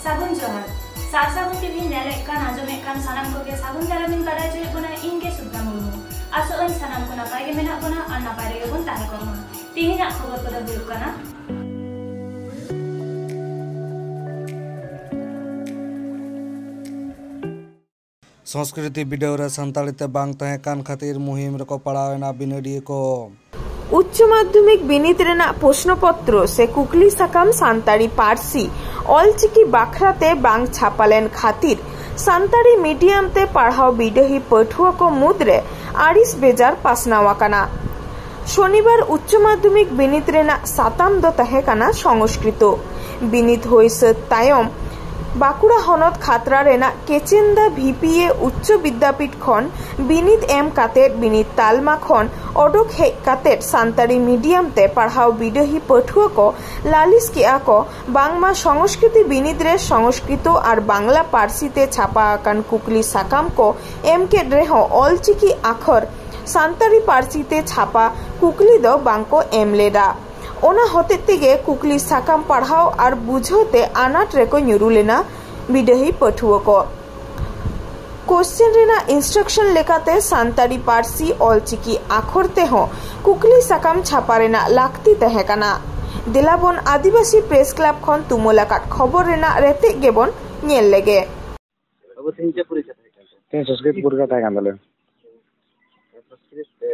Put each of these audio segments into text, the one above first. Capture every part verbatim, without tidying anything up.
ᱥᱟᱹᱜᱩᱱ ᱡᱚᱦᱟᱨ᱾ ᱥᱟᱨ ᱥᱟᱹᱜᱩᱱ ᱴᱤᱵᱷᱤ ᱧᱮᱞᱮᱫ ᱠᱟᱱ, ᱟᱸᱡᱚᱢᱮᱫ ᱠᱟᱱ ᱥᱟᱱᱟᱢ ᱠᱚᱜᱮ ᱥᱟᱹᱜᱩᱱ ᱫᱟᱨᱟᱢᱤᱧ ᱵᱟᱰᱟᱭ ᱦᱚᱪᱚᱭᱮᱫ ᱵᱚᱱᱟ, ᱤᱧ ᱜᱮ ᱥᱩᱵᱷᱟ ᱢᱩᱨᱢᱩ᱾ ᱟᱥᱚᱜ ᱟᱹᱧ ᱥᱟᱱᱟᱢ ᱠᱚ ᱱᱟᱯᱟᱭ ᱜᱮ ᱢᱮᱱᱟᱜ ᱵᱚᱱᱟ ᱟᱨ ᱱᱟᱯᱟᱭ ᱨᱮᱜᱮ ᱵᱚᱱ ᱛᱟᱦᱮᱸ ᱠᱚᱜ ᱢᱟ᱾ ᱛᱮᱦᱮᱧᱟᱜ ᱠᱷᱚᱵᱚᱨ ᱠᱚᱫᱚ ᱦᱩᱭᱩᱜ ᱠᱟᱱᱟ᱾ ᱥᱚᱝᱥᱠᱨᱤᱛᱤ ᱵᱤᱰᱟᱹᱣ ᱨᱮ ᱥᱟᱱᱛᱟᱲᱤ ᱛᱮ ᱵᱟᱝ ᱛᱟᱦᱮᱸ ᱠᱟᱱ ᱠᱷᱟᱹᱛᱤᱨ ᱢᱩᱦᱤᱢ ᱨᱮᱠᱚ ᱯᱟᱲᱟᱣ ᱮᱱᱟ ᱵᱤᱱᱤᱰᱤᱭᱟᱹ ᱠᱚ᱾ ᱩᱪᱪᱚ ᱢᱟᱫᱽᱫᱷᱚᱢᱤᱠ ᱵᱤᱱᱤᱰ ᱨᱮᱱᱟᱜ ᱯᱨᱚᱥᱱᱚ ᱯᱚᱛᱨᱚ ᱥᱮ ᱠᱩᱠᱞᱤ ᱥᱟᱠᱟᱢ ᱥᱟᱱᱛᱟᱲᱤ ᱯᱟᱹᱨᱥᱤ ᱚᱞᱪᱤᱠᱤ ᱵᱟᱠᱷᱨᱟ ᱛᱮ ᱵᱟᱝ ᱪᱷᱟᱯᱟ ᱞᱮᱱ ᱠᱷᱟᱹᱛᱤᱨ ᱥᱟᱱᱛᱟᱲᱤ ᱢᱤᱰᱤᱭᱟᱢ ᱛᱮ ᱯᱟᱲᱦᱟᱣ ᱵᱤᱰᱟᱹᱦᱤ ᱯᱟᱹᱴᱷᱩᱣᱟᱹ ᱠᱚ ᱢᱩᱫᱽᱨᱮ ᱟᱹᱲᱤᱥ ᱵᱮᱡᱟᱨ ᱯᱟᱥᱱᱟᱣ ᱟᱠᱟᱱᱟ᱾ ᱥᱚᱱᱤᱵᱟᱨ ᱩᱪᱪᱚ ᱢᱟᱫᱽᱫᱷᱚᱢᱤᱠ ᱵᱤᱱᱤᱰ ᱨᱮᱱᱟᱜ ᱥᱟᱛᱟᱢ ᱫᱚ ᱛᱟᱦᱮᱸ ᱠᱟᱱᱟ ᱥᱚᱝᱥᱠᱨᱤᱛᱚ᱾ ᱵᱤᱱᱤᱰ ᱦᱩᱭ ᱥᱟᱹᱛ ᱛᱟᱭᱚᱢ ᱵᱟᱸᱠᱩᱲᱟ ᱦᱚᱱᱚᱛ ᱠᱷᱟᱛᱲᱟ ᱨᱮᱱᱟᱜ ᱠᱮᱪᱮᱱᱫᱟ ᱵᱷᱤᱯᱤᱮ ᱩᱪᱪᱚ ᱵᱤᱫᱽᱫᱟᱯᱤᱴ ᱠᱷᱚᱱ ᱵᱤᱱᱤᱰ ᱮᱢ ᱠᱟᱛᱮ ᱵᱤᱱᱤᱰ ᱛᱟᱞᱢᱟ ᱠᱷᱚᱱ ᱚᱰᱚᱠ ᱦᱮᱡ ᱠᱟᱛᱮ ᱥᱟᱱᱛᱟᱲᱤ ᱢᱤᱰᱤᱭᱟᱢ ᱛᱮ ᱯᱟᱲᱦᱟᱣ ᱵᱤᱰᱟᱹᱦᱤ ᱯᱟᱹᱴᱷᱩᱣᱟᱹ ᱠᱚ ᱞᱟᱹᱞᱤᱥ ᱠᱮᱜᱼᱟ ᱠᱚ, ᱵᱟᱝᱢᱟ ᱥᱚᱝᱥᱠᱨᱤᱛᱤ ᱵᱤᱱᱤᱰ ᱨᱮ ᱥᱚᱝᱥᱠᱨᱤᱛᱚ ᱟᱨ ᱵᱟᱝᱞᱟ ᱯᱟᱹᱨᱥᱤ ᱛᱮ ᱪᱷᱟᱯᱟ ᱟᱠᱟᱱ ᱠᱩᱠᱞᱤ ᱥᱟᱠᱟᱢ ᱠᱚ ᱮᱢ ᱠᱮᱫ ᱨᱮᱦᱚᱸ ᱚᱞᱪᱤᱠᱤ ᱟᱠᱷᱚᱨ ᱥᱟᱱᱛᱟᱲᱤ ᱯᱟᱹᱨᱥᱤ ᱛᱮ ᱪᱷᱟᱯᱟ ᱠᱩᱠᱞᱤ ᱫᱚ ᱵᱟᱝ ᱠᱚ ᱮᱢ ᱞᱮᱫᱟ᱾ ᱚᱱᱟ ᱦᱚᱛᱮᱡ ᱛᱮᱜᱮ ᱠᱩᱠᱞᱤ ᱥᱟᱠᱟᱢ ᱯᱟᱲᱦᱟᱣ ᱟᱨ ᱵᱩᱡᱷᱟᱹᱣ ᱛᱮ ᱟᱱᱟᱴ ᱨᱮᱠᱚ ᱧᱩᱨᱩ ᱞᱮᱱᱟ ᱵᱤᱰᱟᱹᱦᱤ ᱯᱟᱹᱴᱷᱩᱣᱟᱹ ᱠᱚ᱾ ᱠᱚᱥᱪᱮᱱ ᱨᱮᱱᱟᱜ ᱤᱱᱥᱴᱨᱟᱠᱥᱚᱱ ᱞᱮᱠᱟᱛᱮ ᱥᱟᱱᱛᱟᱲᱤ ᱯᱟᱹᱨᱥᱤ ᱚᱞᱪᱤᱠᱤ ᱟᱠᱷᱚᱨ ᱛᱮᱦᱚᱸ ᱠᱩᱠᱞᱤ ᱥᱟᱠᱟᱢ ᱪᱷᱟᱯᱟ ᱨᱮᱱᱟᱜ ᱞᱟᱹᱠᱛᱤ ᱛᱟᱦᱮᱸ ᱠᱟᱱᱟ᱾ ᱫᱮᱞᱟᱵᱚᱱ ᱟᱹᱫᱤᱵᱟᱹᱥᱤ ᱯᱨᱮᱥ ᱠᱞᱟᱵᱽ ᱠᱷᱚᱱ ᱛᱩᱢᱟᱹᱞ ᱟᱠᱟᱫ ᱠᱷᱚᱵᱚᱨ ᱨᱮᱱᱟᱜ ᱨᱮᱛᱮᱫ ᱜᱮᱵᱚᱱ ᱧᱮᱞ ᱞᱮᱜᱮ᱾ ᱵᱟᱹᱵᱩ, ᱛᱮᱦᱮᱧ ᱪᱮᱫ ᱯᱚᱨᱤᱠᱠᱷᱟ ᱛᱟᱦᱮᱸ ᱠᱟᱱ ᱛᱟᱢᱟ? ᱛᱮᱦᱮᱧ ᱥᱚᱝᱥᱠᱨᱤᱛ ᱯᱚᱨᱤᱠᱠᱷᱟ ᱛᱟᱦᱮᱸ ᱠᱟᱱ ᱛᱟᱞᱮᱭᱟ᱾ ᱥᱚᱝᱥᱠᱨᱤᱛ, ᱮ,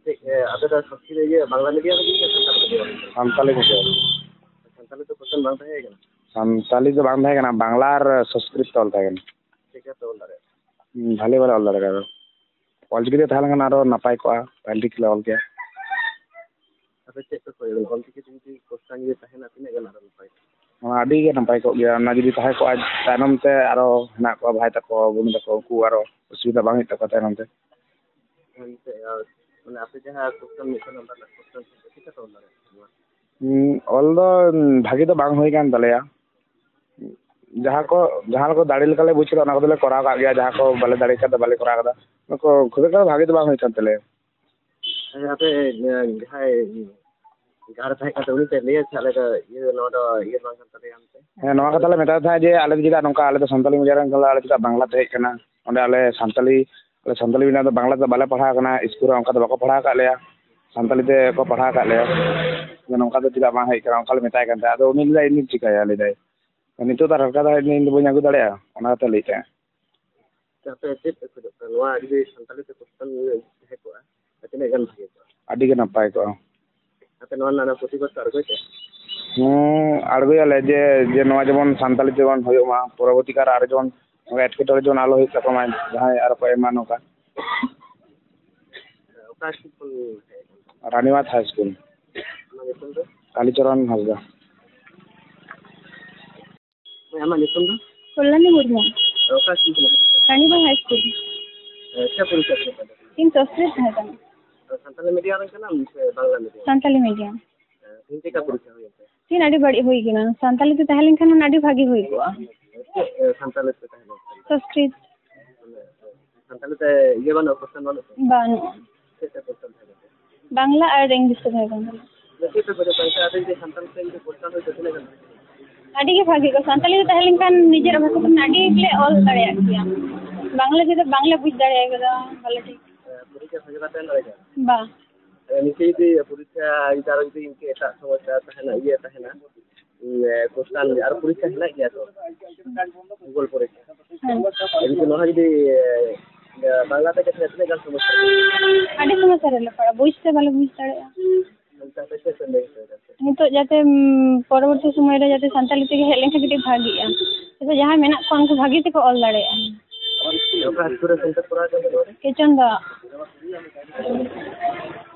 ᱪᱮᱫ, ᱮ, ᱟᱯᱮ ᱫᱚ ᱥᱚᱝᱥᱠᱨᱤᱛ, ᱤᱭᱟᱹ, ᱵᱟᱝᱞᱟ ᱢᱤᱰᱤᱭᱟᱢ ᱨᱮᱜᱮ ᱥᱮ ᱥᱟᱱᱛᱟᱲᱤ ᱢᱤᱰᱤᱭᱟᱢ ᱨᱮᱜᱮ? ᱥᱟᱱᱛᱟᱲᱤ ᱢᱤᱰᱤᱭᱟᱢ᱾ ᱥᱟᱱᱛᱟᱲᱤ ᱫᱚ ᱠᱚᱥᱪᱮᱱ ᱵᱟᱝ ᱛᱟᱦᱮᱸ ᱠᱟᱱᱟ? ᱥᱟᱱᱛᱟᱲᱤ ᱫᱚ ᱵᱟᱝ ᱛᱟᱦᱮᱸ ᱠᱟᱱᱟ, ᱵᱟᱝᱞᱟ ᱟᱨ ᱥᱚᱝᱥᱠᱨᱤᱛ ᱛᱮ ᱚᱞ ᱛᱟᱦᱮᱸ ᱠᱟᱱᱟ᱾ ᱪᱮᱫ ᱞᱮᱠᱟ ᱯᱮ ᱚᱞ ᱫᱟᱲᱮᱭᱟᱜᱼᱟ? ᱦᱩᱸ, ᱵᱷᱟᱞᱮ ᱵᱷᱟᱞᱮ ᱚᱞ ᱫᱟᱲᱮ ᱠᱟᱫᱟ᱾ ᱚᱞᱪᱤᱠᱤ ᱛᱮ ᱛᱟᱦᱮᱸ ᱞᱮᱱᱠᱷᱟᱱ ᱟᱨᱚ ᱱᱟᱯᱟᱭ ᱠᱚᱜᱼᱟ, ᱯᱟᱹᱦᱤᱞ ᱴᱷᱤᱠ ᱞᱮ ᱚᱞ ᱠᱮᱭᱟ᱾ ᱟᱯᱮ ᱪᱮᱫ ᱯᱮ ᱠᱷᱚᱡᱚᱜ ᱠᱟᱱᱟ? ᱚᱞᱪᱤᱠᱤ ᱛᱮ ᱡᱩᱫᱤ ᱠᱚᱥᱪᱮᱱ ᱡᱩᱫᱤ ᱛᱟᱦᱮᱱᱟ, ᱛᱤᱱᱟᱹᱜ ᱜᱟᱱ ᱟᱨᱚ ᱱᱟᱯᱟᱭ ᱠᱚᱜᱼᱟ? ᱚᱱᱟ ᱟᱹᱰᱤ ᱜᱮ ᱱᱟᱯᱟᱭ ᱠᱚᱜ ᱜᱮᱭᱟ᱾ ᱚᱱᱟ ᱡᱩᱫᱤ ᱛᱟᱦᱮᱸ ᱠᱚᱜᱼᱟ, ᱛᱟᱭᱱᱚᱢ ᱛᱮ ᱟᱨᱚ ᱦᱮᱱᱟᱜ ᱠᱚᱣᱟ ᱵᱷᱟᱭ ᱛᱟᱠᱚ, ᱵᱩᱱ ᱛᱟᱠᱚ, ᱩᱱᱠᱩ ᱟᱨᱚ ᱚᱥᱩᱵᱤᱫᱷᱟ ᱵᱟᱝ ᱦᱩᱭᱩᱜ ᱛᱟᱠᱚᱣᱟ ᱛᱟᱭᱱᱚᱢ ᱛᱮ᱾ ᱮᱱᱛᱮ, ᱟᱨ, ᱢᱟᱱᱮ, ᱟᱯᱮ ᱡᱟᱦᱟᱸ ᱠᱚᱥᱪᱮᱱ ᱢᱤᱫᱴᱮᱱ ᱚᱱᱟ ᱨᱮᱱᱟᱜ ᱠᱚᱥᱪᱮᱱ ᱪᱮᱫ ᱞᱮᱠᱟ ᱛᱮ ᱚᱞ ᱫᱟᱲᱮᱭᱟᱜᱼᱟ? ᱦᱩᱸ, ᱚᱞ ᱫᱚ, ᱩᱸ, ᱵᱷᱟᱜᱤ ᱫᱚ ᱵᱟᱝ ᱦᱩᱭ ᱠᱟᱱ ᱛᱟᱞᱮᱭᱟ᱾ ᱡᱟᱦᱟᱸ ᱠᱚ, ᱡᱟᱦᱟᱸ ᱠᱚ ᱫᱟᱲᱮ ᱞᱮᱠᱟᱞᱮ ᱵᱩᱡ ᱠᱮᱫᱟ, ᱚᱱᱟ ᱠᱚᱫᱚᱞᱮ ᱠᱚᱨᱟᱣ ᱠᱟᱜ ᱜᱮᱭᱟ᱾ ᱡᱟᱦᱟᱸ ᱠᱚ ᱵᱟᱞᱮ ᱫᱟᱲᱮ ᱠᱟᱫᱟ, ᱵᱟᱞᱮ ᱠᱚᱨᱟᱣ ᱠᱟᱫᱟ, ᱚᱱᱟ ᱠᱚ ᱠᱷᱩᱵ ᱮᱠᱴᱟ ᱵᱷᱟᱜᱤ ᱫᱚ ᱵᱟᱝ ᱦᱩᱭ ᱠᱟᱱ ᱛᱟᱞᱮᱭᱟ᱾ ᱟᱪᱪᱷᱟ, ᱟᱯᱮ, ᱮ, ᱡᱟᱦᱟᱸᱭ ᱡᱟᱦᱟᱸ ᱨᱮ ᱛᱟᱦᱮᱸ ᱠᱟᱱ ᱛᱟᱦᱮᱸ ᱩᱱᱤ ᱛᱮ ᱞᱟᱹᱭᱟ ᱥᱮ ᱟᱞᱮ ᱫᱚ ᱤᱭᱟᱹ ᱱᱚᱣᱟ ᱫᱚ ᱤᱭᱟᱹ ᱵᱟᱝ ᱠᱟᱱ ᱛᱟᱞᱮᱭᱟ ᱢᱮᱱᱛᱮ? ᱦᱮᱸ, ᱱᱚᱣᱟ ᱠᱟᱛᱷᱟ ᱞᱮ ᱢᱮᱛᱟᱭ ᱛᱟᱦᱮᱸᱫ ᱡᱮ ᱟᱞᱮ ᱫᱚ ᱪᱮᱫᱟᱜ ᱱᱚᱝᱠᱟ, ᱟᱞᱮ ᱫᱚ ᱥᱟᱱᱛᱟᱞᱤ ᱢᱤᱰᱤᱭᱟᱢ ᱨᱮᱱ ᱠᱟᱱᱟᱞᱮ, ᱟᱞᱮ ᱪᱮᱫᱟᱜ ᱵᱟᱝᱞᱟ ᱛᱮ ᱦᱮᱡ ᱠᱟᱱᱟ? ᱚᱸᱰᱮ ᱟᱞᱮ ᱥᱟᱱᱛᱟᱞᱤ, ᱟᱞᱮ ᱥᱟᱱᱛᱟᱞᱤ ᱢᱤᱰᱤᱭᱟᱢ ᱫᱚ ᱵᱟᱝᱞᱟ ᱛᱮ ᱵᱟᱞᱮ ᱯᱟᱲᱦᱟᱣ ᱠᱟᱱᱟ, ᱥᱠᱩᱞ ᱨᱮ ᱚᱱᱠᱟ ᱫᱚ ᱵᱟᱠᱚ ᱯᱟᱲᱦᱟᱣ ᱟᱠᱟᱫ ᱞᱮᱭᱟ, ᱥᱟᱱᱛᱟᱞᱤ ᱛᱮ ᱠᱚ ᱯᱟᱲᱦᱟᱣ ᱟᱠᱟᱫ ᱞᱮᱭᱟ᱾ ᱟᱫᱚ ᱱᱚᱝᱠᱟ ᱫᱚ ᱪᱮᱫᱟᱜ ᱵᱟᱝ ᱦᱮᱡ ᱠᱟᱱᱟ? ᱚᱱᱠᱟ ᱞᱮ ᱢᱮᱛᱟᱭ ᱠᱟᱱ ᱛᱟᱦᱮᱸᱫ᱾ ᱟᱫᱚ ᱩᱱᱤ ᱞᱟᱹᱭᱫᱟᱭ, ᱤᱧ ᱫᱚ ᱪᱤᱠᱟᱹᱭᱟ? ᱞᱟᱹᱭᱫᱟᱭ, ᱱᱤᱛᱚᱜ ᱫᱚ ᱟᱨ ᱦᱟᱞᱠᱟ ᱫᱚ ᱤᱧ ᱫᱚ ᱵᱟᱹᱧ ᱟᱹᱜᱩ ᱫᱟᱲᱮᱭᱟᱜᱼᱟ, ᱚᱱᱟ ᱠᱟᱛᱷᱟ ᱞᱟᱹᱭ ᱛᱟᱦᱮᱸᱫ᱾ ᱟᱪᱪᱷᱟ, ᱟᱯᱮ ᱪᱮᱫ ᱯᱮ ᱠᱷᱚᱡᱚᱜ ᱠᱟᱱᱟ? ᱱᱚᱣᱟ ᱡᱩᱫᱤ ᱥᱟᱱᱛᱟᱲᱤ ᱛᱮ ᱠᱚᱥᱪᱮᱱ ᱛᱟᱦᱮᱸ ᱠᱚᱜᱼᱟ, ᱛᱤᱱᱟᱹᱜ ᱜᱟᱱ ᱵᱷᱟᱜᱮ ᱠᱚᱜᱼᱟ? ᱟᱹᱰᱤ ᱜᱮ ᱱᱟᱯᱟᱭ ᱠᱚᱜᱼᱟ᱾ ᱟᱯᱮ ᱱᱚᱣᱟ ᱨᱮᱱᱟᱜ ᱚᱱᱟ ᱯᱨᱚᱛᱤᱵᱟᱫ ᱯᱮ ᱟᱬᱜᱚᱭ ᱛᱮ? ᱦᱮᱸ, ᱟᱬᱜᱚᱭᱟᱞᱮ ᱡᱮ, ᱡᱮ ᱱᱚᱣᱟ ᱡᱮᱢᱚᱱ ᱥᱟᱱᱛᱟᱲᱤ ᱛᱮ ᱡᱮᱢᱚᱱ ᱦᱩᱭᱩᱜ ᱢᱟ, ᱯᱚᱨᱚᱵᱚᱨᱛᱤ ᱠᱟᱞ ᱨᱮ ᱟᱨᱚ ᱡᱮᱢᱚᱱ ᱱᱚᱝᱠᱟ ᱮᱴᱠᱮᱴᱚᱬᱮ ᱡᱮᱢᱚᱱ ᱟᱞᱚ ᱦᱩᱭᱩᱜ ᱛᱟᱠᱚ ᱢᱟ, ᱡᱟᱦᱟᱸᱭ ᱟᱨᱚ ᱠᱚ ᱮᱢᱟ ᱱᱚᱝᱠᱟ᱾ ᱚᱠᱟ ᱥᱠᱩᱞ ᱠᱷᱚᱱ ᱦᱮᱡ ᱟᱠᱟᱱᱟ? ᱨᱟᱱᱤᱵᱟᱸᱫᱷ ᱦᱟᱭ ᱥᱠᱩᱞ᱾ ᱟᱢᱟᱜ ᱧᱩᱛᱩᱢ ᱫᱚ? ᱠᱟᱞᱤᱪᱚᱨᱚᱱ ᱦᱟᱸᱥᱫᱟ᱾ ᱦᱮᱸ, ᱟᱢᱟᱜ ᱧᱩᱛᱩᱢ ᱫᱚ? ᱠᱚᱞᱞᱟᱱᱤ ᱢᱩᱨᱢᱩ᱾ ᱚᱠᱟ ᱥᱠᱩᱞ ᱠᱷᱚᱱ? ᱨᱟᱱᱤᱵᱟᱸᱫᱷ ᱦᱟᱭ ᱥᱠᱩᱞ᱾ ᱮ, ᱪᱮᱫ ᱯᱚᱨᱤᱪᱚᱭ ᱛᱟᱦᱮᱸ ᱠᱟᱱᱟ? ᱤᱧ ᱥᱚᱥᱠᱨᱤᱛ ᱛᱟᱦᱮᱸ ᱠᱟᱱᱟ᱾ ᱥᱟᱱᱛᱟᱞᱤ ᱢᱤᱰᱤᱭᱟᱢ ᱨᱮᱱ ᱠᱟᱱᱟᱢ ᱥᱮ ᱵᱟᱝᱞᱟ ᱢᱤᱰᱤᱭᱟᱢ? ᱥᱟᱱᱛᱟᱞᱤ ᱢᱤᱰᱤᱭᱟᱢ᱾ ᱮ, ᱛᱮᱦᱮᱧ ᱪᱮᱫ ᱞᱮᱠᱟ ᱯᱚᱨᱤᱪᱚᱭ ᱦᱩᱭᱮᱱ ᱛᱟᱭᱟ? ᱛᱮᱦᱮᱧ ᱟᱹᱰᱤ ᱵᱟᱹᱲᱤᱡ ᱦᱩᱭ ᱠᱟᱱᱟ᱾ ᱥᱟᱱᱛᱟᱞᱤ ᱛᱮ ᱛᱟᱦᱮᱸ ᱞᱮᱱᱠᱷᱟᱱ ᱦᱩᱱᱟᱹᱝ ᱟᱹᱰᱤ ᱵᱷᱟᱹᱜᱤ ᱦᱩᱭ ᱠᱚᱜᱼᱟ᱾ ᱪᱮᱫ, ᱮ, ᱥᱟᱱᱛᱟᱞᱤ ᱛᱮ ᱛᱟᱦᱮᱸ ᱞᱮᱱᱠᱷᱟᱱ? ᱥᱚᱥᱠᱨᱤᱛ᱾ ᱢᱟᱱᱮ, ᱥᱟᱱᱛᱟᱞᱤ ᱛᱮ ᱤᱭᱟᱹ ᱵᱟᱹᱱᱩᱜᱼᱟ, ᱠᱚᱥᱪᱮᱱ ᱵᱟᱹᱱᱩᱜᱼᱟ? ᱵᱟᱹᱱᱩᱜᱼᱟ᱾ ᱪᱮᱫ ᱛᱮ ᱠᱚᱥᱪᱮᱱ ᱛᱟᱦᱮᱸ ᱠᱟᱱᱟ? ᱵᱟᱝᱞᱟ ᱟᱨ ᱤᱝᱞᱤᱥ ᱛᱮ ᱛᱟᱦᱮᱸ ᱠᱟᱱ ᱛᱟᱞᱮᱭᱟ᱾ ᱪᱮᱫ ᱯᱮ ᱠᱷᱚᱡᱚᱜ ᱠᱟᱱ ᱛᱟᱦᱮᱸ? ᱟᱵᱮᱱ ᱡᱮ ᱥᱟᱱᱛᱟᱲ ᱛᱮ ᱡᱩᱫᱤ ᱠᱚᱥᱪᱮᱱ ᱦᱩᱭ ᱠᱚᱜᱼᱟ, ᱛᱤᱱᱟᱹᱜ ᱜᱟᱱ ᱦᱩᱭ ᱠᱚᱜᱼᱟ? ᱟᱹᱰᱤ ᱜᱮ ᱵᱷᱟᱹᱜᱤ ᱠᱚᱜᱼᱟ᱾ ᱥᱟᱱᱛᱟᱲᱤ ᱛᱮ ᱛᱟᱦᱮᱸ ᱞᱮᱱᱠᱷᱟᱱ ᱱᱤᱡᱮᱨᱟᱜ ᱵᱷᱟᱥᱟ ᱛᱮ ᱟᱹᱰᱤ ᱜᱮᱞᱮ ᱚᱞ ᱫᱟᱲᱮᱭᱟᱜ ᱠᱮᱭᱟ᱾ ᱵᱟᱝᱞᱟ ᱡᱩᱫᱤ ᱵᱟᱝᱞᱮ ᱵᱩᱡᱽ ᱫᱟᱲᱮᱭᱟᱜ ᱠᱟᱫᱟ ᱵᱷᱟᱞᱮ ᱴᱷᱤᱠ᱾ ᱮ, ᱯᱚᱨᱤᱠᱠᱷᱟ ᱥᱚᱡᱷᱮ ᱠᱟᱛᱮ ᱮᱢ ᱫᱟᱲᱮ ᱠᱮᱭᱟ? ᱵᱟ᱾ ᱮ, ᱱᱤᱝᱠᱟᱹ ᱡᱩᱫᱤ ᱯᱚᱨᱤᱠᱠᱷᱟ ᱡᱩᱫᱤ ᱟᱨᱚ ᱡᱩᱫᱤ ᱤᱱᱠᱟᱹ ᱮᱴᱟᱜ ᱥᱚᱢᱚᱥᱥᱟ ᱛᱟᱦᱮᱱᱟ, ᱤᱭᱟᱹ ᱛᱟᱦᱮᱱᱟ, ᱮ, ᱠᱚᱥᱪᱮᱱ ᱟᱨ ᱯᱚᱨᱤᱠᱠᱷᱟ ᱦᱮᱱᱟᱜ ᱜᱮᱭᱟ ᱛᱚ, ᱦᱮᱸ᱾ ᱵᱷᱩᱜᱳᱞ ᱯᱚᱨᱤᱠᱠᱷᱟ᱾ ᱦᱮᱸ᱾ ᱡᱩᱫᱤ ᱱᱚᱣᱟ ᱡᱩᱫᱤ, ᱮ, ᱵᱟᱝᱞᱟ ᱛᱮ ᱠᱟᱹᱴᱤᱡ ᱛᱤᱱᱟᱹᱜ ᱜᱟᱱ ᱥᱚᱢᱚᱥᱥᱟ? ᱟᱹᱰᱤ ᱥᱚᱢᱚᱥᱥᱟ ᱨᱮᱞᱮ ᱯᱟᱲᱟᱜᱼᱟ, ᱵᱩᱡᱽ ᱛᱮ ᱵᱟᱞᱮ ᱵᱩᱡᱽ ᱫᱟᱲᱮᱭᱟᱜᱼᱟ᱾ ᱚᱱᱠᱟ ᱯᱮ ᱪᱮᱫ ᱯᱮ ᱞᱟᱹᱭ ᱦᱚᱪᱚᱭᱮᱫᱟ? ᱱᱤᱛᱚᱜ ᱡᱟᱛᱮ, ᱩᱢ, ᱯᱚᱨᱚᱵᱚᱨᱛᱤ ᱥᱚᱢᱚᱭ ᱨᱮ ᱡᱟᱛᱮ ᱥᱟᱱᱛᱟᱞᱤ ᱛᱮᱜᱮ ᱦᱮᱡ ᱞᱮᱱᱠᱷᱟᱱ ᱠᱟᱹᱴᱤᱡ ᱵᱷᱟᱜᱤᱜᱼᱟ᱾ ᱛᱚᱵᱮ ᱡᱟᱦᱟᱸᱭ ᱢᱮᱱᱟᱜ ᱠᱚᱣᱟ ᱩᱱᱠᱩ ᱵᱷᱟᱜᱤ ᱛᱮᱠᱚ ᱚᱞ ᱫᱟᱲᱮᱭᱟᱜᱼᱟ᱾ ᱚᱠᱟ ᱤᱥᱠᱩᱞ ᱨᱮ ᱥᱮᱱᱴᱟᱨ ᱠᱚᱨᱟᱣ ᱦᱚᱪᱚᱭᱮᱫᱟ? ᱠᱮᱪᱚᱱ ᱫᱚ᱾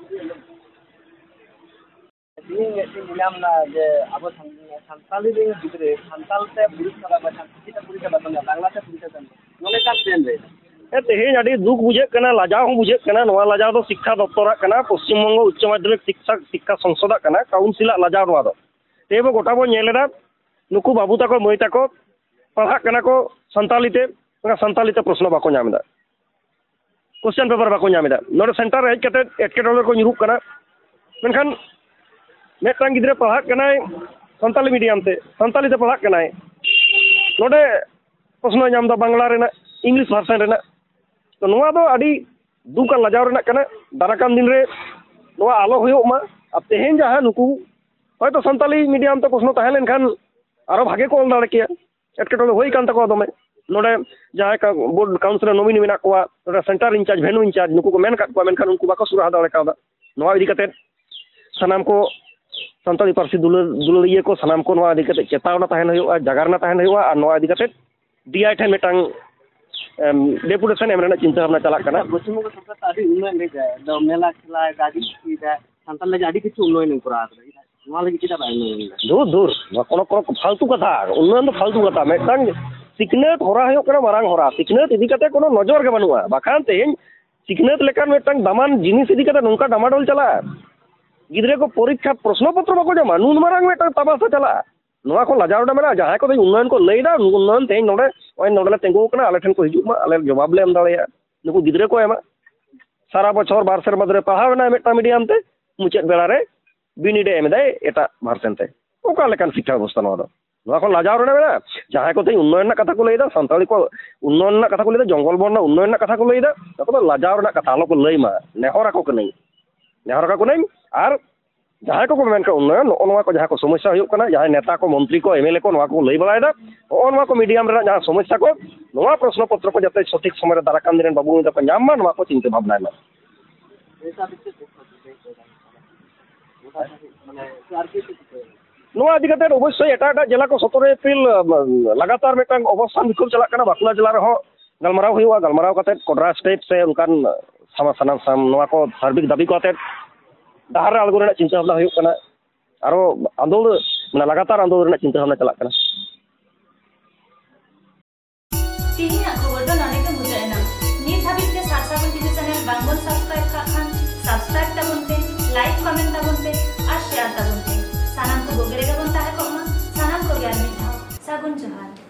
ᱛᱮᱦᱮᱧ ᱢᱤᱫᱴᱮᱱ ᱧᱮᱞ ᱧᱟᱢ ᱮᱱᱟ ᱡᱮ ᱟᱵᱚ ᱥᱟᱱ-, ᱥᱟᱱᱛᱟᱞᱤ ᱨᱮᱱ ᱜᱤᱫᱽᱨᱟᱹ ᱥᱟᱱᱛᱟᱲ ᱛᱮ ᱯᱚᱨᱤᱠᱠᱷᱟ ᱵᱟᱠᱚ ᱮᱢ, ᱪᱤᱠᱤ ᱛᱮ ᱯᱚᱨᱤᱠᱠᱷᱟ ᱵᱟᱠᱚ ᱮᱢ, ᱵᱟᱝᱞᱟ ᱛᱮ ᱯᱚᱨᱤᱠᱠᱷᱟ ᱠᱚ ᱮᱢ᱾ ᱱᱚᱰᱮ ᱠᱷᱟᱱ ᱪᱮᱫ ᱮᱢ ᱞᱟᱹᱭᱫᱟ? ᱦᱮᱸ, ᱛᱮᱦᱮᱧ ᱟᱹᱰᱤ ᱫᱩᱠ ᱵᱩᱡᱷᱟᱹᱜ ᱠᱟᱱᱟ, ᱞᱟᱡᱟᱣ ᱦᱚᱸ ᱵᱩᱡᱷᱟᱹᱜ ᱠᱟᱱᱟ᱾ ᱱᱚᱣᱟ ᱞᱟᱡᱟᱣ ᱫᱚ ᱥᱤᱠᱠᱷᱟ ᱫᱚᱯᱛᱚᱨᱟᱜ ᱠᱟᱱᱟ, ᱯᱚᱥᱪᱤᱢ ᱵᱚᱝᱜᱚ ᱩᱪᱪᱚ ᱢᱟᱫᱽᱫᱷᱚᱢᱤᱠ ᱥᱤᱠᱠᱷᱟ, ᱥᱤᱠᱠᱷᱟ ᱥᱚᱝᱥᱚᱫᱟᱜ ᱠᱟᱱᱟ, ᱠᱟᱣᱩᱱᱥᱤᱞᱟᱜ ᱞᱟᱡᱟᱣ ᱱᱚᱣᱟ ᱫᱚ᱾ ᱛᱮᱦᱮᱧ ᱵᱚ ᱜᱚᱴᱟ ᱵᱚᱱ ᱧᱮᱞ ᱮᱫᱟ, ᱱᱩᱠᱩ ᱵᱟᱹᱵᱩ ᱛᱟᱠᱚ, ᱢᱟᱹᱭ ᱛᱟᱠᱚ ᱯᱟᱲᱦᱟᱜ ᱠᱟᱱᱟ ᱠᱚ ᱥᱟᱱᱛᱟᱞᱤ ᱛᱮ, ᱢᱮᱱᱠᱷᱟᱱ ᱥᱟᱱᱛᱟᱞᱤ ᱛᱮ ᱯᱨᱚᱥᱱᱚ ᱵᱟᱠᱚ ᱧᱟᱢ ᱮᱫᱟ, ᱠᱚᱥᱪᱮᱱ ᱯᱮᱯᱟᱨ ᱵᱟᱠᱚ ᱧᱟᱢ ᱮᱫᱟ᱾ ᱱᱚᱰᱮ ᱥᱮᱱᱴᱟᱨ ᱨᱮ ᱦᱮᱡ ᱠᱟᱛᱮ ᱮᱴᱠᱮᱴᱚᱬᱮ ᱨᱮᱠᱚ ᱧᱩᱨᱩᱜ ᱠᱟᱱᱟ᱾ ᱢᱮᱱᱠᱷᱟᱱ ᱢᱤᱫᱴᱟᱝ ᱜᱤᱫᱽᱨᱟᱹ ᱯᱟᱲᱦᱟᱜ ᱠᱟᱱᱟᱭ ᱥᱟᱱᱛᱟᱞᱤ ᱢᱤᱰᱤᱭᱟᱢ ᱛᱮ, ᱥᱟᱱᱛᱟᱞᱤ ᱛᱮ ᱯᱟᱲᱦᱟᱜ ᱠᱟᱱᱟᱭ, ᱱᱚᱰᱮ ᱯᱨᱚᱥᱱᱚᱭ ᱧᱟᱢ ᱮᱫᱟ ᱵᱟᱝᱞᱟ ᱨᱮᱱᱟᱜ, ᱤᱝᱞᱤᱥ ᱵᱷᱟᱨᱥᱟᱱ ᱨᱮᱱᱟᱜ᱾ ᱛᱚ ᱱᱚᱣᱟ ᱫᱚ ᱟᱹᱰᱤ ᱫᱩᱠ ᱟᱨ ᱞᱟᱡᱟᱣ ᱨᱮᱱᱟᱜ ᱠᱟᱱᱟ᱾ ᱫᱟᱨᱟᱠᱟᱱ ᱫᱤᱱ ᱨᱮ ᱱᱚᱣᱟ ᱟᱞᱚ ᱦᱩᱭᱩᱜ ᱢᱟ᱾ ᱟᱨ ᱛᱮᱦᱮᱧ ᱡᱟᱦᱟᱸ ᱱᱩᱠᱩ ᱦᱚᱭᱛᱳ ᱥᱟᱱᱛᱟᱞᱤ ᱢᱤᱰᱤᱭᱟᱢ ᱛᱮ ᱯᱨᱚᱥᱱᱚ ᱛᱟᱦᱮᱸ ᱞᱮᱱᱠᱷᱟᱱ ᱟᱨᱚ ᱵᱷᱟᱜᱮ ᱠᱚ ᱚᱞ ᱫᱟᱲᱮ ᱠᱮᱭᱟ, ᱮᱴᱠᱮᱴᱚᱬᱮ ᱦᱩᱭ ᱠᱟᱱ ᱛᱟᱠᱚᱣᱟ ᱫᱚᱢᱮ᱾ ᱱᱚᱰᱮ ᱡᱟᱦᱟᱸᱭ ᱠᱟ-, ᱵᱳᱨᱰ ᱠᱟᱣᱩᱱᱥᱤᱞ ᱨᱮ ᱱᱚᱢᱤᱱᱤ ᱢᱮᱱᱟᱜ ᱠᱚᱣᱟ, ᱱᱚᱰᱮ ᱥᱮᱱᱴᱟᱨ ᱤᱱᱪᱟᱨᱡᱽ, ᱵᱷᱮᱱᱩ ᱤᱱᱪᱟᱨᱡᱽ, ᱱᱩᱠᱩ ᱠᱚ ᱢᱮᱱ ᱟᱠᱟᱫ ᱠᱚᱣᱟ, ᱢᱮᱱᱠᱷᱟᱱ ᱩᱱᱠᱩ ᱵᱟᱠᱚ ᱥᱩᱨᱟᱦᱟ ᱫᱟᱲᱮ ᱠᱟᱣᱫᱟ᱾ ᱱᱚᱣᱟ ᱤᱫᱤ ᱠᱟᱛᱮ ᱥᱟᱱᱟᱢ ᱠᱚ ᱥᱟᱱᱛᱟᱲᱤ ᱯᱟᱹᱨᱥᱤ ᱫᱩᱞᱟᱹᱲ, ᱫᱩᱞᱟᱹᱲᱤᱭᱟᱹ ᱠᱚ ᱥᱟᱱᱟᱢ ᱠᱚ ᱱᱚᱣᱟ ᱤᱫᱤ ᱠᱟᱛᱮ ᱪᱮᱛᱟᱣᱱᱟ ᱛᱟᱦᱮᱱ ᱦᱩᱭᱩᱜᱼᱟ, ᱡᱟᱜᱟᱨᱱᱟ ᱛᱟᱦᱮᱱ ᱦᱩᱭᱩᱜᱼᱟ᱾ ᱟᱨ ᱱᱚᱣᱟ ᱤᱫᱤ ᱠᱟᱛᱮ ᱰᱤ ᱟᱭ ᱴᱷᱮᱱ ᱢᱤᱫᱴᱟᱝ, ᱮᱢ, ᱰᱮᱯᱩᱴᱮᱥᱚᱱ ᱮᱢ ᱨᱮᱱᱟᱜ ᱪᱤᱱᱛᱟᱹ ᱵᱷᱟᱵᱽᱱᱟ ᱪᱟᱞᱟᱜ ᱠᱟᱱᱟ᱾ ᱯᱚᱥᱪᱤᱢ ᱵᱚᱝᱜᱚ ᱥᱚᱨᱠᱟᱨ ᱛᱚ ᱟᱹᱰᱤ ᱩᱱᱱᱚᱭᱚᱱ ᱞᱟᱹᱜᱤᱫ ᱫᱚ ᱢᱮᱞᱟ ᱠᱷᱮᱞᱟ ᱟᱹᱰᱤ ᱥᱩᱵᱤᱫᱷᱟ, ᱥᱟᱱᱛᱟᱲ ᱞᱟᱹᱜᱤᱫ ᱟᱹᱰᱤ ᱠᱤᱪᱷᱩ ᱩᱱᱱᱚᱭᱚᱱ ᱮ ᱠᱚᱨᱟᱣ ᱠᱟᱫᱟ᱾ ᱱᱚᱣᱟ ᱞᱟᱹᱜᱤᱫ ᱪᱮᱫᱟᱜ ᱵᱟᱭ ᱩᱱᱱᱚᱭᱚᱱ ᱮᱫᱟ? ᱫᱷᱩᱨ, ᱫᱷᱩᱨ, ᱱᱚᱣᱟ ᱠᱚᱱᱚ, ᱠᱚᱱᱚ ᱯᱷᱟᱞᱛᱩ ᱠᱟᱛᱷᱟ, ᱩᱱᱱᱚᱭᱚᱱ ᱫᱚ ᱯᱷᱟᱞᱛᱩ ᱠᱟᱛᱷᱟ᱾ ᱢᱤᱫᱴᱟᱝ ᱥᱤᱠᱷᱱᱟᱹᱛ ᱦᱚᱨᱟ ᱦᱩᱭᱩᱜ ᱠᱟᱱᱟ ᱢᱟᱨᱟᱝ ᱦᱚᱨᱟ᱾ ᱥᱤᱠᱷᱱᱟᱹᱛ ᱤᱫᱤ ᱠᱟᱛᱮ ᱠᱳᱱᱳ ᱱᱚᱡᱚᱨ ᱜᱮ ᱵᱟᱹᱱᱩᱜᱼᱟ᱾ ᱵᱟᱠᱷᱟᱱ ᱛᱮᱦᱮᱧ ᱥᱤᱠᱷᱱᱟᱹᱛ ᱞᱮᱠᱟᱱ ᱢᱤᱫᱴᱟᱝ ᱫᱟᱢᱟᱱ ᱡᱤᱱᱤᱥ ᱤᱫᱤ ᱠᱟᱛᱮ ᱱᱚᱝᱠᱟ ᱰᱟᱢᱟᱰᱚᱞ ᱪᱟᱞᱟᱜᱼᱟ, ᱜᱤᱫᱽᱨᱟᱹ ᱠᱚ ᱯᱚᱨᱤᱠᱠᱷᱟ ᱯᱨᱚᱥᱱᱚ ᱯᱚᱛᱨᱚ ᱵᱟᱠᱚ ᱧᱟᱢᱟ, ᱱᱩᱱ ᱢᱟᱨᱟᱝ ᱢᱤᱫᱴᱟᱝ ᱛᱟᱢᱟᱥᱟ ᱪᱟᱞᱟᱜᱼᱟ᱾ ᱱᱚᱣᱟ ᱠᱷᱚᱱ ᱞᱟᱡᱟᱣ ᱨᱮᱱᱟᱜ ᱢᱮᱱᱟᱜᱼᱟ? ᱡᱟᱦᱟᱸᱭ ᱠᱚᱫᱚ ᱩᱱᱱᱚᱭᱚᱱ ᱠᱚ ᱞᱟᱹᱭᱫᱟ, ᱩᱱᱱᱚᱭᱚᱱ ᱛᱮᱦᱮᱧ ᱱᱚᱰᱮ, ᱱᱚᱜᱼᱚᱭ ᱱᱚᱰᱮ ᱞᱮ ᱛᱤᱸᱜᱩ ᱟᱠᱟᱱᱟ, ᱟᱞᱮ ᱴᱷᱮᱱ ᱠᱚ ᱦᱤᱡᱩᱜ ᱢᱟ, ᱟᱞᱮ ᱡᱚᱵᱟᱵ ᱞᱮ ᱮᱢ ᱫᱟᱲᱮᱭᱟᱜᱼᱟ᱾ ᱱᱩᱠᱩ ᱜᱤᱫᱽᱨᱟᱹ ᱠᱚ ᱮᱢᱟ᱾ ᱥᱟᱨᱟ ᱵᱚᱪᱷᱚᱨ ᱵᱟᱨ ᱥᱮᱨᱢᱟ ᱫᱷᱚᱨᱮ ᱯᱟᱲᱦᱟᱣ ᱮᱱᱟᱭ ᱢᱤᱫᱴᱟᱝ ᱢᱤᱰᱤᱭᱟᱢ ᱛᱮ, ᱢᱩᱪᱟᱹᱫ ᱵᱮᱲᱟ ᱨᱮ ᱵᱤᱱᱤᱰ ᱮ ᱮᱢ ᱮᱫᱟᱭ ᱮᱴᱟᱜ ᱵᱷᱟᱨᱥᱮᱱ ᱛᱮ᱾ ᱚᱠᱟ ᱞᱮᱠᱟᱱ ᱥᱤᱠᱠᱷᱟ ᱵᱮᱵᱚᱥᱛᱷᱟ ᱱᱚᱣᱟ ᱫᱚ? ᱱᱚᱣᱟ ᱠᱷᱚᱱ ᱞᱟᱡᱟᱣ ᱨᱮᱱᱟᱜ ᱢᱮᱱᱟᱜᱼᱟ? ᱡᱟᱦᱟᱸᱭ ᱠᱚ ᱛᱮᱦᱮᱧ ᱩᱱᱱᱚᱭᱚᱱ ᱨᱮᱱᱟᱜ ᱠᱟᱛᱷᱟ ᱠᱚ ᱞᱟᱹᱭᱫᱟ, ᱥᱟᱱᱛᱟᱲᱤ ᱠᱚ ᱩᱱᱱᱚᱭᱚᱱ ᱨᱮᱱᱟᱜ ᱠᱟᱛᱷᱟ ᱠᱚ ᱞᱟᱹᱭᱫᱟ, ᱡᱚᱝᱜᱚᱞ ᱢᱚᱦᱚᱞ ᱨᱮᱱᱟᱜ ᱩᱱᱱᱚᱭᱚᱱ ᱨᱮᱱᱟᱜ ᱠᱟᱛᱷᱟ ᱠᱚ ᱞᱟᱹᱭᱫᱟ, ᱱᱚᱣᱟ ᱠᱚᱫᱚ ᱞᱟᱡᱟᱣ ᱨᱮᱱᱟᱜ ᱠᱟᱛᱷᱟ ᱟᱞᱚ ᱠᱚ ᱞᱟᱹᱭ ᱢᱟ᱾ ᱱᱮᱦᱚᱨ ᱟᱠᱚ ᱠᱟᱹᱱᱟᱹᱧ, ᱱᱮᱦᱚᱨ ᱟᱠᱚ ᱠᱟᱹᱱᱟᱹᱧ᱾ ᱟᱨ ᱡᱟᱦᱟᱸᱭ ᱠᱚᱠᱚ ᱢᱮᱱ ᱠᱟᱜ ᱩᱱᱱᱚᱭᱚᱱ, ᱱᱚᱜᱼᱚ ᱱᱚᱣᱟ ᱠᱚ ᱡᱟᱦᱟᱸ ᱠᱚ ᱥᱚᱢᱚᱥᱥᱟ ᱦᱩᱭᱩᱜ ᱠᱟᱱᱟ, ᱡᱟᱦᱟᱸᱭ ᱱᱮᱛᱟ ᱠᱚ, ᱢᱚᱱᱛᱨᱤ ᱠᱚ, ᱮᱢ ᱮᱞ ᱮ ᱠᱚ ᱱᱚᱣᱟ ᱠᱚ ᱞᱟᱹᱭ ᱵᱟᱲᱟᱭᱮᱫᱟ, ᱱᱚᱜᱼᱚ ᱱᱚᱣᱟ ᱠᱚ ᱢᱤᱰᱤᱭᱟᱢ ᱨᱮᱱᱟᱜ ᱡᱟᱦᱟᱸ ᱥᱚᱢᱚᱥᱥᱟ ᱠᱚ, ᱱᱚᱣᱟ ᱯᱨᱚᱥᱱᱚ ᱯᱚᱛᱨᱚ ᱠᱚ ᱡᱟᱛᱮ ᱥᱚᱴᱷᱤᱠ ᱥᱚᱢᱚᱭ ᱨᱮ ᱫᱟᱨᱟᱭ ᱠᱟᱱ ᱫᱤᱱ ᱨᱮᱱ ᱵᱟᱹᱵᱩ ᱢᱟᱹᱭ ᱛᱟᱠᱚ ᱧᱟᱢ ᱢᱟ, ᱱᱚᱣᱟ ᱠᱚ ᱪᱤᱱᱛᱟᱹ ᱵᱷᱟᱵᱽᱱᱟᱭ ᱢᱟ᱾ ᱱᱚᱣᱟ ᱤᱫᱤ ᱠᱟᱛᱮ ᱚᱵᱚᱥᱥᱳᱭ ᱮᱴᱟᱜ ᱮᱴᱟᱜ ᱡᱮᱞᱟ ᱠᱚ ᱥᱚᱛᱨᱚ ᱮᱯᱨᱤᱞ, ᱟᱸ, ᱞᱟᱜᱟᱛᱟᱨ ᱢᱤᱫᱴᱟᱝ ᱚᱵᱚᱥᱛᱷᱟᱱ ᱵᱤᱠᱷᱳᱵ ᱪᱟᱞᱟᱜ ᱠᱟᱱᱟ᱾ ᱵᱟᱸᱠᱩᱲᱟ ᱡᱮᱞᱟ ᱨᱮᱦᱚᱸ ᱜᱟᱞᱢᱟᱨᱟᱣ ᱦᱩᱭᱩᱜᱼᱟ, ᱜᱟᱞᱢᱟᱨᱟᱣ ᱠᱟᱛᱮ ᱠᱚᱰᱨᱟ ᱥᱴᱮᱯ ᱥᱮ ᱚᱱᱠᱟᱱ ᱥᱟᱢᱟ-, ᱥᱟᱱᱟᱢ ᱥᱟᱢ-, ᱱᱚᱣᱟ ᱠᱚ ᱥᱟᱨᱵᱤᱠ ᱫᱟᱹᱵᱤ ᱠᱚ ᱟᱛᱮ ᱰᱟᱦᱟᱨ ᱨᱮ ᱟᱬᱜᱚ ᱨᱮᱱᱟᱜ ᱪᱤᱱᱛᱟᱹ ᱵᱷᱟᱵᱽᱱᱟ ᱦᱩᱭᱩᱜ ᱠᱟᱱᱟ᱾ ᱟᱨᱚ ᱟᱸᱫᱳᱲ, ᱢᱟᱱᱮ ᱞᱟᱜᱟᱛᱟᱨ ᱟᱸᱫᱳᱲ ᱨᱮᱱᱟᱜ ᱪᱤᱱᱛᱟᱹ ᱵᱷᱟᱵᱽᱱᱟ ᱪᱟᱞᱟᱜ ᱠᱟᱱᱟ᱾ ᱛᱮᱦᱮᱧᱟᱜ ᱠᱷᱚᱵᱚᱨ ᱫᱚ ᱱᱚᱰᱮ ᱜᱮ ᱢᱩᱪᱟᱹᱫ ᱮᱱᱟ᱾ ᱱᱤᱛ ᱦᱟᱹᱵᱤᱡ ᱛᱮ ᱥᱟᱨ ᱥᱟᱹᱜᱩᱱ ᱴᱤᱵᱷᱤ ᱪᱮᱱᱮᱞ ᱵᱟᱝᱵᱚᱱ ᱥᱟᱵᱥᱠᱨᱟᱭᱤᱵ ᱠᱟᱜ ᱠᱷᱟᱱ, ᱥᱟᱵᱥᱠᱨᱟᱭᱤᱵ ᱛᱟᱵᱚᱱ ᱯᱮ, ᱞᱟᱭᱤᱠ, ᱠᱚᱢᱮᱱᱴ ᱛᱟᱵᱚᱱ ᱯᱮ ᱟᱨ ᱥᱮᱭᱟᱨ ᱛᱟᱵᱚᱱ ᱯᱮ᱾ ᱥᱟᱱᱟᱢ ᱠᱚ ᱵᱩᱜᱤ ᱨᱮᱜᱮ ᱵᱚᱱ ᱛᱟᱦᱮᱸ ᱠᱚᱜ ᱢᱟ᱾ ᱥᱟᱱᱟᱢ ᱠᱚᱜᱮ ᱟᱨ ᱢᱤᱫ ᱫᱷᱟᱣ ᱥᱟᱹᱜᱩᱱ ᱡᱚᱦᱟᱨ᱾